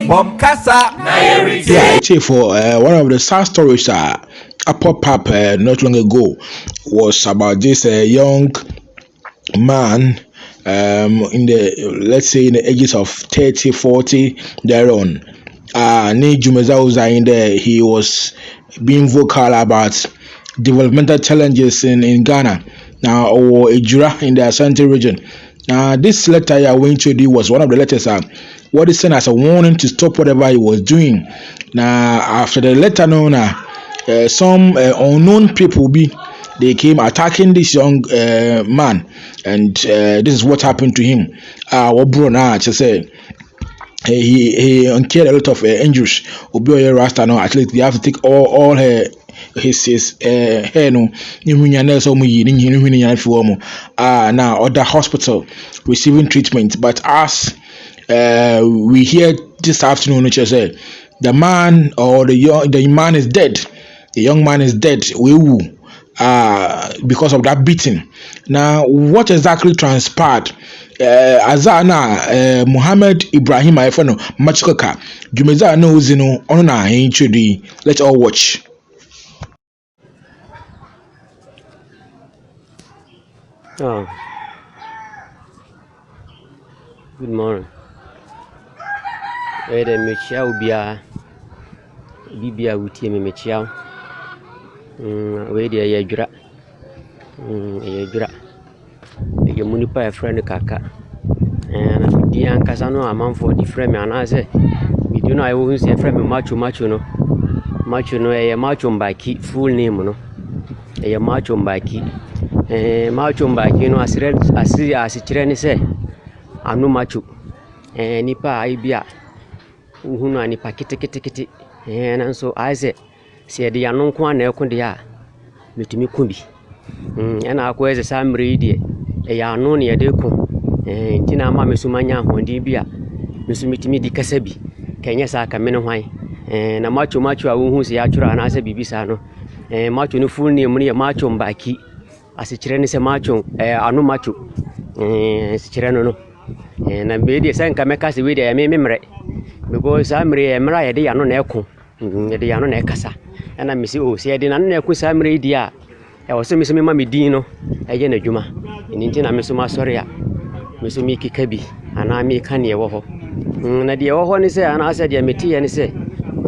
Bom kasa na yɛretie. Yeah, it's for one of the sad stories that pop up not long ago was about this young man in the, let's say, in the ages of 30, 40 thereon. Ne dwumadzi in there, he was being vocal about developmental challenges in Ghana. Now, or Ejura in the Ashanti region. Now, this letter I went to do was one of the letters what is sent as a warning to stop whatever he was doing. Now, after the letter, no, now, some unknown people be they came attacking this young man, and this is what happened to him. What bro now, just say he incurred a lot of injuries. Obi ɔyɛ rasta no, at least they have to take all her his hair no ne ho nyinaa na ɛsɛ ɔmo yi ne ne ho nyinaa fi wɔn ah na ɔda hospital receiving treatment. But as we hear this afternoon, which is say the man or the young the man is dead. The young man is dead. Wewu because of that beating. Now, what exactly transpired? Adza na Muhammad Ibrahim a yɛfrɛ no Machikaka dwumadzi a na odzi no ɔno na yɛn yi. Let's all watch. Oh. Good morning. Ɛyɛ dɛ mekyia wo biara. Obi biara a wotie me, mekyia wo. Wei deɛ ɛyɛ adwira. Ɛyɛ adwira. Ɛyɛ mu nipa a yɛfrɛ no Kaka. Na me din ankasa no a amanfoɔ de frɛ me anaasɛ me din no a wohu sɛ yɛfrɛ me Macho Macho no. Macho no ɛyɛ Macho Mbaki full name no. Ɛyɛ Macho Mbaki. Macho Mbaki no aserɛ ase asekyerɛ ne sɛ ano macho. Nipa a ebi a wohu no a nipa ketekete. Nanso ayɛ sɛ sɛ yɛde yɛn ano nko ara na ɛko deɛ a, metumi ko bi. Ɛna akɔyɛ sɛ saa mmerɛ yi deɛ ɛyɛ ano na yɛde ko. Nti na ama me so manya ahoɔden bi a me so metumi di kasa bi. Ka ɛnyɛ saa ka me ne hwan. Na Macho Macho a wohu sɛ yɛatwerɛ anaasɛ biribi saa no, Macho no full name no yɛ Macho Mbaki. Asekyerɛ ne sɛ macho ano macho. Asekyerɛ no no. Na wei deɛ sɛ nka mɛka sɛ wei deɛ ɛyɛ me me mmerɛ. Because saa mmerɛ yi ɛyɛ mmerɛ a yɛde yɛn ano na ɛko. Yɛde yɛn ano na ɛkasa. Ɛna mese o sɛ yɛde n'ano na ɛko saa mmerɛ yi deɛ a, ɛwɔ sɛ me nso mema me din no ɛyɛ n'adwuma. Ɛno nti na me nso masɔre a me nso mekeka bi anaa meka neɛ ɛwɔ hɔ. Na deɛ ɛwɔ hɔ ne sɛ anaasɛ deɛ meteɛ ne sɛ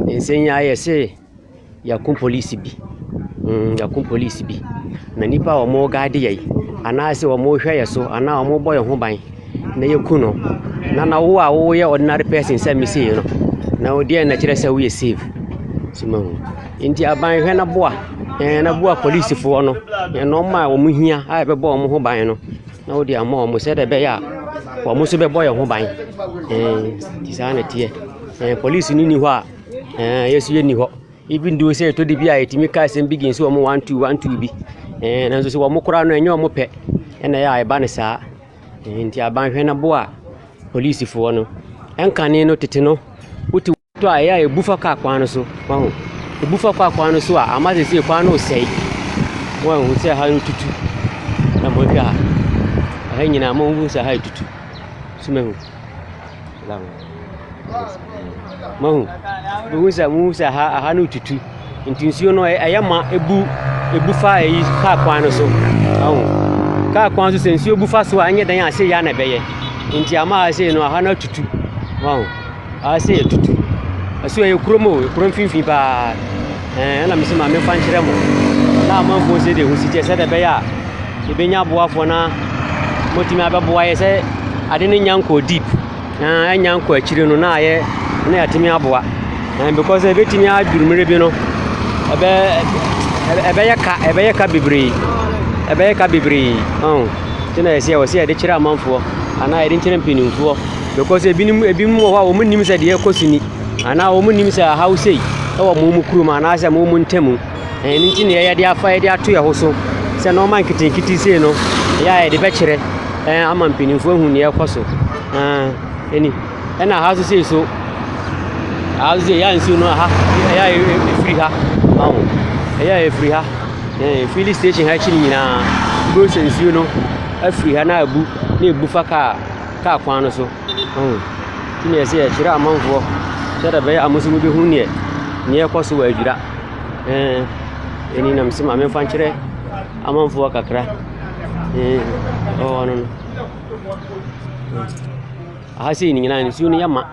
nsɛm yi ayɛ sɛ yɛako polisi bi. Yɛako polisi bi. Na nnipa a wɔreguide yɛn anaasɛ wɔrehwɛ yɛn so anaa wɔrebɔ yɛn ho ban na yɛku no. Na wo a woyɛ ordinary person sɛ me sei no, na wo deɛ na kyerɛ sɛ woyɛ safe. So mahu. Nti aban hwɛ na boa. Na boa polisifoɔ no. Nneɛma a wɔn hia a ɛbɛbɔ wɔn ho ban no na wode ama wɔn sɛdeɛ ɛbɛyɛ a wɔn nso bɛbɔ yɛn ho ban. Nti saa na ɛteɛ. Polisi no nni hɔ a, yɛn nso yɛnni hɔ. Even though sɛ ɛtɔ da bi a yɛtumi ka asɛm bi against wɔn one two one two bi. Nanso sɛ wɔn koraa no ɛnyɛ wɔn pɛ ɛna ɛyɛ a ɛba no saa. Nti aban hwɛ na boa polisifoɔ no. Ɛnkane no tete no, wote tɔ a ɛyɛ a ɛbu fa kaa kwan no so. Wahu. Ɛbu fa kaa kwan no so a ama seesei kwan no resɛe. Wahu sɛ ha no tutu. Na monhwɛ ha. Ha nyinaa monhu sɛ ha etutu. So mahu. Mahu. Mohu sɛ mohu sɛ ha ha no tutu. Nti nsuo no ɛyɛ ma ebu ebu fa ɛyi kaa kwan no so. Wahu. Kaa kwan so sɛ nsuo bu fa so a ɛnyɛ dan a sei ara na ɛbɛyɛ. Nti ama ha sei no aha no atutu. Wahu. Ha sei atutu. Ɛso ɛyɛ kurom o, kuro mfimfini paa. Ɛna mese ma memfa nkyerɛ mo. Na amanfoɔ sɛ deɛ ho si teɛ sɛdeɛ ɛbɛyɛ a yɛbɛnya aboafoɔ na motumi abɛboa yɛ sɛ ade no nya nkɔɔ deep. Na ɛnya nkɔ akyire no na ayɛ na yɛatumi aboa. Because ɛbɛtumi aduru mmerɛ bi no ɛbɛ ɛbɛyɛ ka ɛbɛyɛ ka bebree. Ɛbɛyɛ ka bebree. Ɔn. Nti na yɛsɛ ɛwɔ sɛ yɛde kyerɛ amanfoɔ anaa yɛde kyerɛ mpanimfoɔ. Because ebinom ebinom wɔ hɔ a wɔn nnim sɛ deɛ ɛkɔ so ni anaa wɔn nnim sɛ ahaw sei ɛwɔ mo mu kurom anaasɛ mo mu ntamu. Ɛno nti na yɛde afa yɛde ato yɛn ho so sɛ nneɛma nketenkete sei no ɛyɛ a yɛde bɛkyerɛ ama mpanimfoɔ ahu nea ɛkɔ so. Ɛni ɛna ha nso sei so ha nso sei ɛyɛ a nsuo no ha ɛyɛ a ɛfiri ha ɔho ɛyɛ a ɛfiri ha filling station ha akyi no nyinaa wobɛhu sɛ nsuo no afiri ha na abu na ebu fa kaa kwan no so. Ɔho nti na yɛsɛ yɛkyerɛ amanfoɔ Sɛdeɛ ɛbɛyɛ a mo nso mobɛhu neɛ neɛ ɛkɔ so wɔ Adwira. Ɛɛ ɛni na mese ma memfa nkyerɛ amanfoɔ kakra. Ɛɛ ɛwɔ hɔ no no. Aha sei nyinaa nsuo no yɛ ma.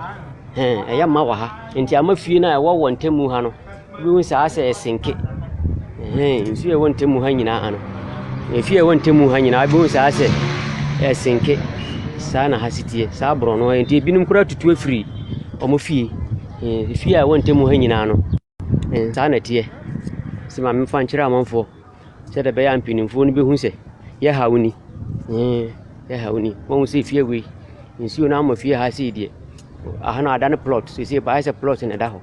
Ɛɛ ɛyɛ ma wɔ ha. Nti ama fie no a ɛwɔ wɔ ntamu ha no. Wobɛhu sɛ asɛ ɛsenke. Ɛhɛn, nsuo a ɛwɔ ntamu ha nyinaa no, efie a ɛwɔ ntamu ha nyinaa wobɛhu sɛ asɛ ɛsenke. Saa na ha si teɛ, saa borɔno ha. Nti ebinom koraa tutu afiri wɔn fie. Ɛɛ efie a ɛwɔ ntamu ha nyinaa no, ɛɛ saa na ɛteɛ. Sɛ ma memfa nkyerɛ amanfoɔ sɛdeɛ ɛbɛyɛ a mpanimfoɔ no bɛhu sɛ yɛ haw ni. Ɛɛ yɛ haw ni. Wɔahu sɛ efie wei, nsuo no ama fie ha sei deɛ, aha no adane plot. Seesei ayɛ sɛ plot na ɛda hɔ.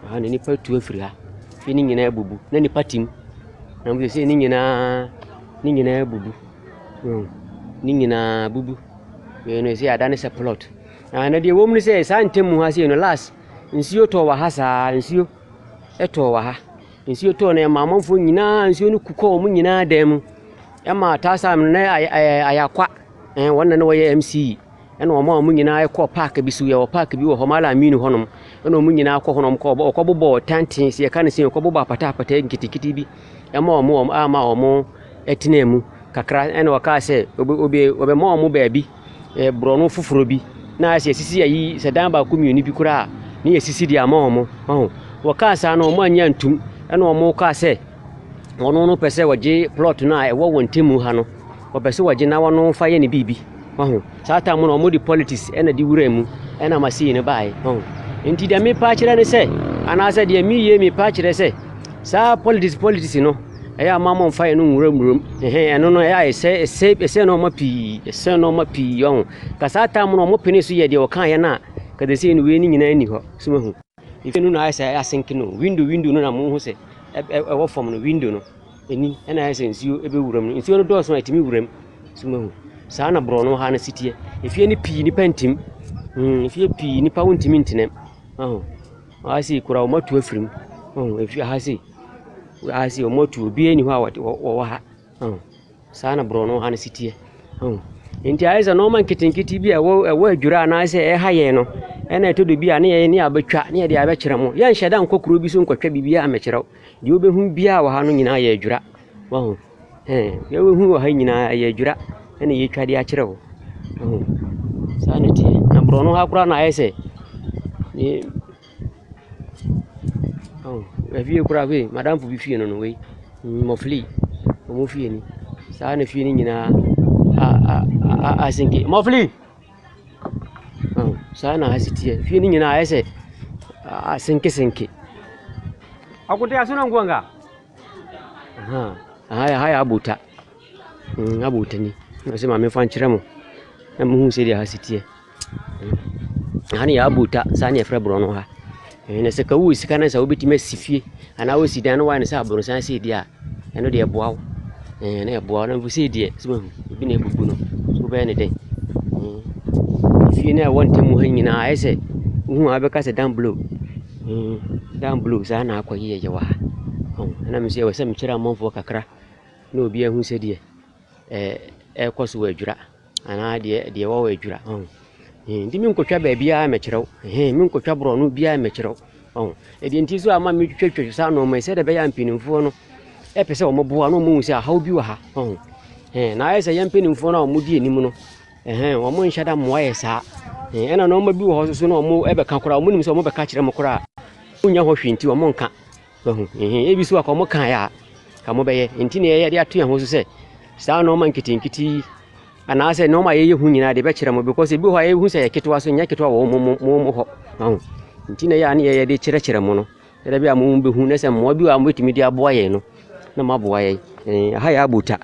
Aha no nnipa atu afiri ha. Fie no nyinaa abubu na nnipa te mu. Na seesei ne nyinaa ne nyinaa abubu. Ne nyinaa abubu. Wei no seesei adane sɛ plot. Na deɛ ɛwɔ mu ne sɛ saa ntam ha sei no last nsuo tɔɔ wɔ ha saa nsuo tɔɔ wɔ ha. Nsuo tɔɔ no ɛmaa amanfoɔ nyinaa nsuo no kukɔɔ wɔn nyinaa dan mu. Ɛmaa saa time no na ayɛ akwa. Wɔn na na wɔyɛ MC. Ɛna wɔn a wɔn nyinaa kɔɔ park bi so. Yɛwɔ park bi wɔ hɔ, Malam Aminu hɔnom. Ɛna wɔn nyinaa kɔ hɔ na wɔkɔ wɔkɔbobɔ tɛnte, sɛ yɛka no sɛ wɔkɔbobɔ apata apata nketenkete bi ɛma wɔn ama wɔn tenaa mu kakra. Ɛna wɔkaa sɛ obe obe wɔbɛma wɔn baabi, borɔno foforɔ bi na ayɛ sɛ yɛasisi ayi sɛ dan baako mmienu bi koraa a na yɛasisi de ama wɔn. Ɔho. Wɔkaa saa no wɔn annye antum. Ɛna wɔkaa sɛ wɔn no pɛ sɛ wɔgye plot no a ɛwɔ wɔn ntamu ha no. Wɔpɛ sɛ wɔgye na wɔn fa yɛ ne biribi. Wahu? Saa time no wɔde politics ɛna de wura mu ɛna ma sei no baeɛ. Wahu? Nti deɛ mepa akyerɛ ne sɛ anaasɛ deɛ meyie mepa akyerɛ sɛ saa politics politics no ɛyɛ ama mo mfa yɛn no nwura nwuram. Ɛhɛn ɛno no ɛyɛ a ɛsɛ ɛsɛ ɛsɛ nneɛma pii ɛsɛ nneɛma pii wahu. Ka saa time no wɔn pene so yɛ deɛ wɔkaeɛ no a ka sɛ sei no wei no nyinaa nni hɔ. So wahu? Efie no na ayɛ sɛ asenke no window window no na mo hu sɛ ɛwɔ fam no window no ɛni ɛna ayɛ sɛ nsuo ɛbɛwura mu. Nsuo no dɔɔso a ɛtumi wura mu. So wahu? Saa na borɔno ha no si teɛ. Efie no pii nipa ntim. Efie pii nipa wontumi ntena mu. Wahu? Ha sei koraa wɔn atu afiri mu. Wahu? Efie ha sei ha sei wɔn atu obiara nni hɔ a wɔwɔ ha. Wahu? Saa na borɔno ha no si teɛ. Wahu? Nti ayɛ sɛ nneɛma nketenkete bi a ɛwɔ ɛwɔ adwira anaasɛ ɛha yɛn no ɛna ɛtɔ do bi a ne yɛn ne abɛtwa ne yɛde abɛkyerɛ mo. Yɛnhyɛ da nkɔ kuro bi so nkɔtwa biribiara mmɛkyerɛ wo. Deɛ wobɛhu biara wɔ ha no nyinaa yɛ adwira. Wahu? Ɛn deɛ wobɛhu wɔ ha nyinaa ɛyɛ adwira ɛna yɛtwa de akyerɛ wo. Wahu? Saa na ɛteɛ. Na borɔno ha koraa na ayɛ sɛ ne oh, afie koraa wei madamfo bi fie no no wei mɔfli wɔn fie ni. Saa na fie no nyinaa a a asenke. Mɔfli! Oh, saa na ha si teɛ. Fie no nyinaa ayɛ sɛ asenkesenke. Akote aso na nkuanga. Aha, aha yɛ abota. Abota ni. Na sɛ maame fa nkyerɛ mo na mohu sɛdeɛ ha si teɛ. Ha no yɛ abota, saa na yɛfrɛ borɔno ha. Na sɛ ka wowɔ sika na sɛ wobɛtumi asi fie anaa woasi dan na woayɛ no sɛ aborosan sei deɛ a, ɛno deɛ ɛboa wo. Na ɛboa wo. Na mpo sei deɛ, sɛ woahu, ebi na abubu no, so wobɛyɛ no dɛn? Fie no a ɛwɔ ntam ha nyinaa ayɛ sɛ wohu a wobɛka sɛ dan blow. Dan blow saa na akɔyeyɛyɛ wɔ ha. Ɛna me nso ɛwɔ sɛ mekyerɛ amanfoɔ kakra na obiara hu sɛdeɛ ɛrekɔ so wɔ Adwira anaa deɛ deɛ ɛwɔ wɔ Adwira. Nti menkɔtwa baabiara mmɛkyerɛ wo. Menkɔtwa borɔno biara mmɛkyerɛ wo. Ɛdeɛ nti nso a ama metwitwatwitwa saa nneɛma yi sɛdeɛ ɛbɛyɛ a mpanimfoɔ no ɛpɛ sɛ wɔboa na wɔhu sɛ ahaw bi wɔ ha. Na ayɛ sɛ yɛn mpanimfoɔ no a wɔdi anim no, wɔn nhyɛ da mmoa yɛ saa. Ɛna nneɛma bi wɔ hɔ nso so na wɔbɛka koraa, wɔnim sɛ wɔbɛka kyerɛ mo koraa a, wonnya hɔ hwee nti wɔnka. Ebi nso a ka wɔkaeɛ a, ka wɔbɛyɛ. Nti na yɛde ato yɛn ho so sɛ saa nneɛma nketenkete yi anaasɛ nneɛma a yɛyɛ hu nyinaa de bɛkyerɛ mo because ebi wɔ hɔ a yɛhu sɛ yɛ ketewa so nyɛ ketewa wɔ mo mo mo hɔ. Nti na ɛyɛ a ne yɛde kyerɛkyerɛ mo no. Sɛdeɛ ɛbɛyɛ a mo bɛhu na sɛ mmoa bi wɔ a mobɛtumi de aboa yɛn no na moaboa yɛn. Ɛha yɛ abota.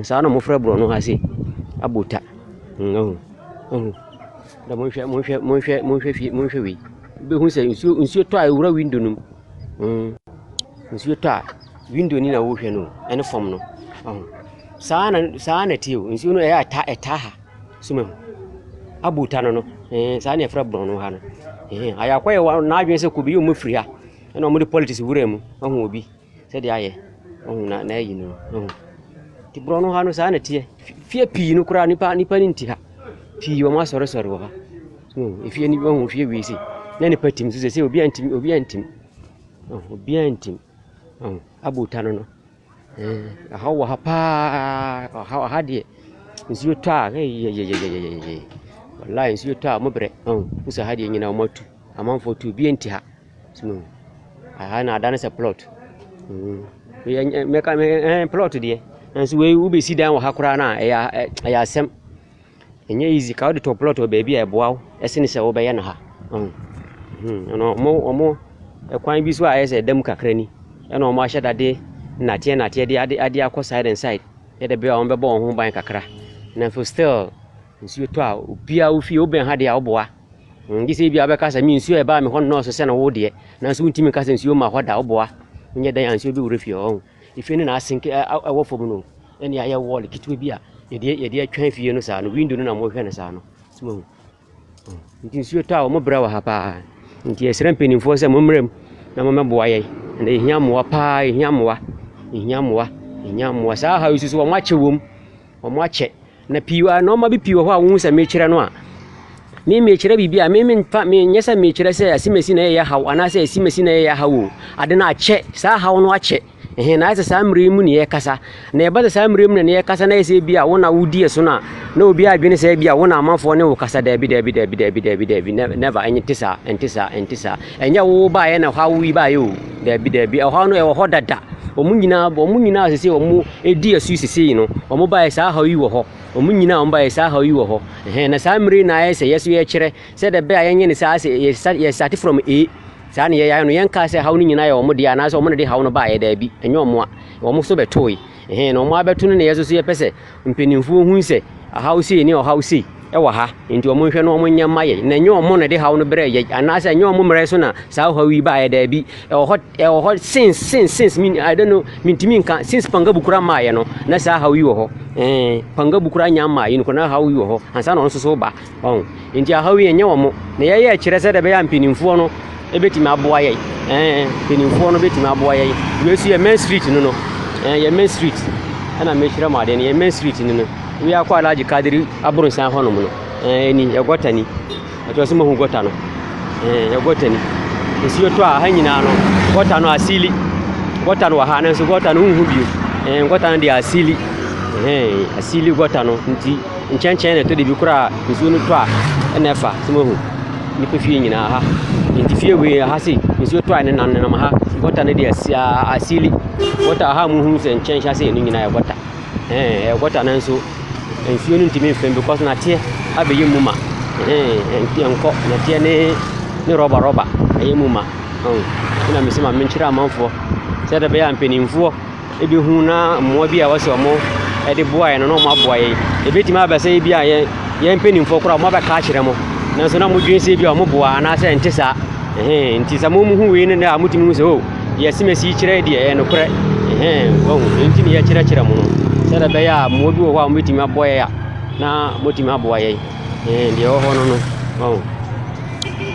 Saa na wɔfrɛ borɔno ha sei. Abota. Wahu. Wahu. Na monhwɛ monhwɛ monhwɛ monhwɛ fie monhwɛ wei. Wobɛhu sɛ nsuo nsuo tɔ a ɛwura window no mu. Nsuo tɔ a window ni na wohwɛ no ɛne fam no. Wahu. Saa na saa na ɛteɛ o. Nsuo no ɛyɛ a ɛta ɛtaa ha. So mahu. Abota no no. Saa na yɛfrɛ borɔno ha no. Ayɛ akɔyɛ wɔn n'adwene sɛ kɔbi yɛ wɔn afiri ha. Ɛna wɔde politics wura mu. Wahu obi sɛdeɛ ayɛ. Wahu na na ayi no. Wahu. Nti borɔno ha no saa na ɛteɛ. Fie pii no koraa nipa nipa no nti ha. Pii wɔn asɔresɔre wɔ ha. So efie ni wahu fie wei sei. Na nipa tim so sɛ obiara ntim, obiara ntim. Obiara ntim. Abota no no. Ɛhaw wɔ ha paa. Ɔhaw ha deɛ nsuo tɔ a eyeyeyeyeye. Walayi nsuo tɔ a wɔn brɛ. Wohu sɛ ha deɛ nyinaa wɔn atu. Amanfoɔ tu obiara nti ha. So aha na adane sɛ plot. Mɛka ɛɛ plot deɛ nanso wei wobɛsi dan wɔ ha koraa no a ɛyɛ ɛyɛ asɛm. Ɛnyɛ easy ka wode tɔ plot wɔ baabi a ɛboa wo ɛsene sɛ wobɛyɛ no ha. Ɛno ɔmo ɔmo ɛkwan bi so a ayɛ sɛ ɛda mu kakra ni ɛna ɔmo ahyɛ dade nnateɛ nnateɛ de ade ade akɔ side and side yɛde bɛyɛ a ɔmo bɛbɔ wɔn ho ban kakra. Nanso still nsuo tɔ a obiara wo fie wobɛn ha deɛ a woboa. Gye sɛ ebia wobɛka sɛ me nsuo a ɛbaa me hɔ nnɔɔso sɛ na wo deɛ nanso wontumi nka sɛ nsuo mma hɔ da woboa. Wonyɛ dɛn a nsuo bɛwura fie hɔ. Efie no na asenke ɛwɔ fam no ɛne ayɛ wall ketewa bi a yɛde yɛde atwa fie no saa no window no na wɔhwɛ no saa no. So wahu. Nti nsuo tɔ a wɔn brɛ wɔ ha paa. Nti yɛsrɛ mpanimfoɔ sɛ mommra mu na mommɛboa yɛn. Na yɛhia mmoa paa, yɛhia mmoa, yɛhia mmoa, yɛhia mmoa. Saa haw yi nso so wɔn akyɛ wɔ mu. Wɔn akyɛ. Na pii wɔ nneɛma bi pii wɔ hɔ a wohu sɛ mekyerɛ no a, me mekyerɛ biribi a me memfa menyɛ sɛ mekyerɛ sɛ asimasi na ɛyɛ haw anaasɛ asimasi na ɛyɛ haw o. Ade no akyɛ, saa haw no akyɛ. Ɛhɛn, na ayɛ sɛ saa mmerɛ yi mu na yɛrekasa. Na ɛba sɛ saa mmerɛ mu na yɛrekasa na ayɛ sɛ ebi a wo na wodi ɛso no a, na obi adwene sɛ ebi a wo na amanfoɔ ne wo kasa. Daabi, daabi, daabi, daabi, daabi, daabi, never, ɛnte saa, ɛnte saa, ɛnte saa. Ɛnyɛ wo baeɛ na ɔhaw yi baeɛ o. Daabi, daabi, ɔhaw no ɛwɔ hɔ dada. Wɔn nyinaa, wɔn nyinaa sese wɔn ɛdi asu sesei no, wɔn baeɛ saa haw yi wɔ hɔ. Wɔn nyinaa wɔn baeɛ saa haw yi wɔ hɔ. Ɛhɛn, na saa mmerɛ yi na ayɛ sɛ yɛso yɛkyerɛ sɛ dɛ bɛ a yɛnyɛ ne saa sɛ yɛ start from A. Saa na yɛyɛ no, yɛnkaa sɛ haw no nyinaa yɛ wɔn dea anaasɛ wɔn na de haw no baeɛ, daabi, ɛnyɛ wɔn a. Wɔn nso bɛtoe. Ɛhɛn, na wɔn abɛto no na yɛn nso yɛpɛ sɛ mpanimfoɔ hu sɛ ɔhaw sei ne ɔhaw sei wɔ ha, nti wɔn nhwɛ na wɔn nyɛ mma yɛn. Na ɛnyɛ wɔn na ɛde haw no brɛɛ yɛn, anaasɛ ɛnyɛ wɔn mmerɛ so na saa ɔhaw yi baeɛ, daabi. Ɛwɔ hɔ, ɛwɔ hɔ since, since, since, min, I don't know, mintumi nka, since Pangabu koraa mmaeɛ no, na saa haw yi wɔ hɔ. Ɛɛ, Pangabu koraa nya mmaeɛ no koraa na haw yi wɔ hɔ, ansa na ɔno nso so ba. Ɔho? Nti ahaw yi ɛnyɛ wɔn. Na yɛyɛ kyerɛ sɛdeɛ ɛbɛyɛ a mpanimfoɔ no ɛbɛtumi aboa yɛn. Ɛɛ mpanimfoɔ no bɛtumi aboa yɛn. Wei nso yɛ main street no no. Ɛɛ yɛ main street. Ɛna mekyerɛ mo adeɛ no yɛ main street no no. Wei akɔ Alhaji Kadiri abrɔnsan hɔnom no. Ɛɛ ni yɛ gɔta ni. Ɛkyerɛ sɛ moahu gɔta no. Ɛɛ yɛ gɔta ni. Nsuo tɔ a ha nyinaa no gɔta no asili. Gɔta no wɔ ha nanso gɔta no wonhu bio. Ɛɛ gɔta no deɛ asili. Ɛhɛn asili gɔta no nti. Nkyɛnkyɛn na ɛtɔ da bi koraa a nsuo no tɔ a ɛna ɛfa so moahu nnipa fie nyinaa ha nti fie wei ha sei nsuo tɔ a ɛnenam nenam ha gɔta no deɛ asi asili gɔta ha a mohu sɛ nkyɛnhyɛ ase no nyinaa yɛ gɔta ɛɛ ɛyɛ gɔta nanso nsuo no ntumi mfam because nateɛ abɛyɛ mu ma ɛhɛn ɛnkɔ nateɛ ne ne rɔba rɔba ɛyɛ mu ma ɔn ɛna mesi ma menkyerɛ amanfoɔ sɛdeɛ ɛbɛyɛ a mpanimfoɔ Ebehu na mmoa bi a ɛwɔ sɛ wɔde boa yɛn no na wɔaboa yɛn. Ebetumi aba sɛ ebi a yɛn yɛn mpanimfoɔ koraa wɔabɛka akyerɛ mo, nanso na modwene sɛ ebi a wɔboa anaasɛ ɛnte saa. Ɛhɛn, nti sɛ mo hu wei no nnɛ a motumi hu sɛ o, deɛ asimasi yi kyerɛ deɛ ɛyɛ nokorɛ. Ɛhɛn, wahu. Ɛno nti na yɛkyerɛkyerɛ mo no, sɛdeɛ ɛbɛyɛ a mmoa bi wɔ hɔ a wɔbɛtumi aboa yɛn a, na motumi aboa yɛn. Ɛhɛn, deɛ ɛwɔ hɔ no no, wahu.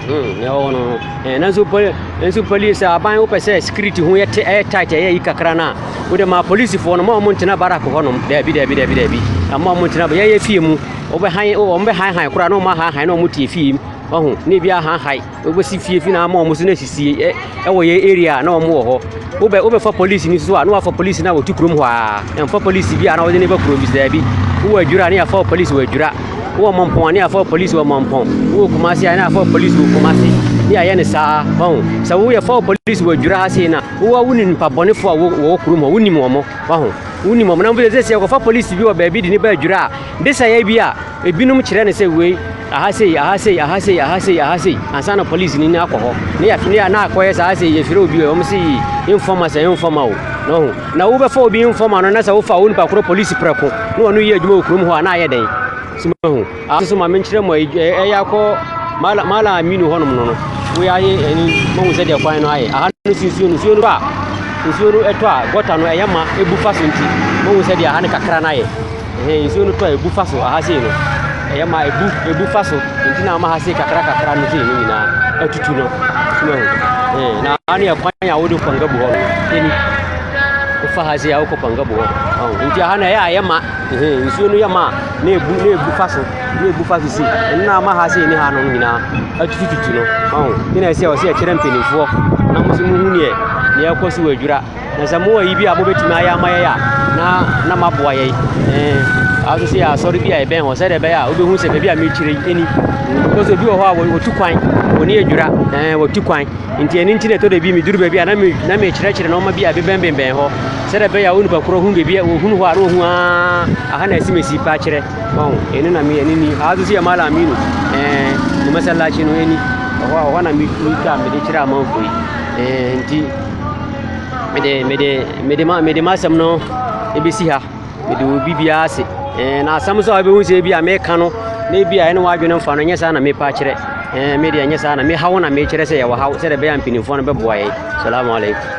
Hmm, nea ɛwɔ hɔ no no. Eh, nanso poli nanso polisi aban wopɛ sɛ security ho yɛ te ɛyɛ tight ɛyɛ yi kakra no a wode ma polisifoɔ no ma wɔn ntena barak hɔnom daabi daabi daabi daabi ama wɔn ntena yɛyɛ fie mu wɔbɛhan wɔn bɛhanhan koraa na wɔn ahanhan na wɔn te fie mu ɔho ne ebi ahanhan wobɛsi fie fi na ama wɔn so na esisie ɛ ɛwɔ yɛ area na wɔn wɔ hɔ wobɛ wobɛfa polisi ni so a na wafa polisi na wɔtu kurom hɔ a ɛmfa polisi bi a na wɔde ne ba kurom bi daabi wowɔ adwira ne yɛafa polisi wɔ adwira Wowɔ Mampɔn a ne yɛafa polisi wɔ Mampɔn. Wowɔ Kumasi a ne yɛafa polisi wɔ Kumasi. Ne yɛayɛ no saa. Wahu? Sɛ woyɛ fa polisi wɔ Adwira ha sei na wowɔ wo nipa bɔnefoɔ a wɔwɔ kurom hɔ, wonim wɔn. Wahu? Wonim wɔn. Na mpo sɛ sɛ yɛkɔfa polisi bi wɔ baabi de ne ba Adwira a, de sɛ yɛ bi a ebinom kyerɛ no sɛ wei aha sei, aha sei, aha sei, aha sei, aha sei, ansa na polisi ni no akɔ hɔ. Ne yɛ ne yɛ na akɔyɛ saa sɛ yɛfrɛ obi wɔn sɛ informer sɛ informer o. Na wahu? Na wobɛfa obi informer no na sɛ wofa wo nipa korɔ polisi prɛko na ɔno yɛ adwuma wɔ kurom hɔ a na ayɛ dɛn? So mahu. A so ma menkyerɛ mo ɛyɛ akɔ Mala Mala Aminu hɔnom no no. Wei ayɛ ɛni mahu sɛ deɛ kwan no ayɛ. Aha no si nsuo no nsuo no a nsuo no ɛtɔ a gɔta no ɛyɛ ma ebu fa so nti mahu sɛ deɛ aha no kakra no ayɛ. Ɛhɛn nsuo no tɔ a ebu fa so aha sei no ɛyɛ ma ebu ebu fa so nti na ama ha sei kakra kakra no sei no nyinaa atutu no. So mahu. Ɛhɛn na aha no yɛ kwan a wode kɔ Ngabu hɔ no. Ɛni. Wofa ha sei a wokɔ Pangabo hɔ. Ɔho nti aha no ɛyɛ a ɛyɛ ma. Ɛhɛn nsuo no yɛ ma a na ebu na ebu fa so na ebu fa so sei. Ɛno na ama ha sei ne ha no nyinaa atutututu no. Ɔho nti na ɛsɛ ɔsɛ yɛkyerɛ mpanimfoɔ na mo nso mohu neɛ neɛ ɛkɔ so wɔ Adwira. Na sɛ mowɔ ayi bi a mobɛtumi ayɛ ama yɛn a na na moaboa yɛn. Ɛɛ aha nso yɛ asɔre bi a ɛbɛn hɔ sɛdeɛ ɛbɛyɛ a wobɛhu sɛ baabi a mekyerɛ yi ɛni. Because obi wɔ hɔ a wɔtu kwan wɔne Adwira ɛɛ wɔtu kwan. Nti ɛno nti na ɛtɔ da bi meduru baabi a na me na mekyerɛkyerɛ nneɛma bi a ɛbɛnbɛnbɛn hɔ sɛdeɛ ɛbɛyɛ a wo nipa korɔ hu baabi a wɔhunu hɔ a na wɔhu aa aha na asimesi pa akyerɛ wɔn ɛno na me ɛno ni aha nso yɛ Malam Aminu ɛɛ ne masallaci no ɛni ɛhɔ a ɛhɔ na metwa mede kyerɛ amanfoɔ yi ɛɛ nti mede mede mede ma mede m'asɛm no ɛbɛsi ha. Mede obi biara ase. Ɛɛ na asɛm nso a wobɛhu sɛ ebi a meka no na ebi a ɛne w'adwene mfa no, ɛnyɛ saa na mepa akyerɛ. Ɛɛ me deɛ ɛnyɛ saa na me haw na mekyerɛ sɛ yɛwɔ haw sɛdeɛ ɛbɛyɛ a mpanimfoɔ no bɛboa yɛn. Salamu alaikum.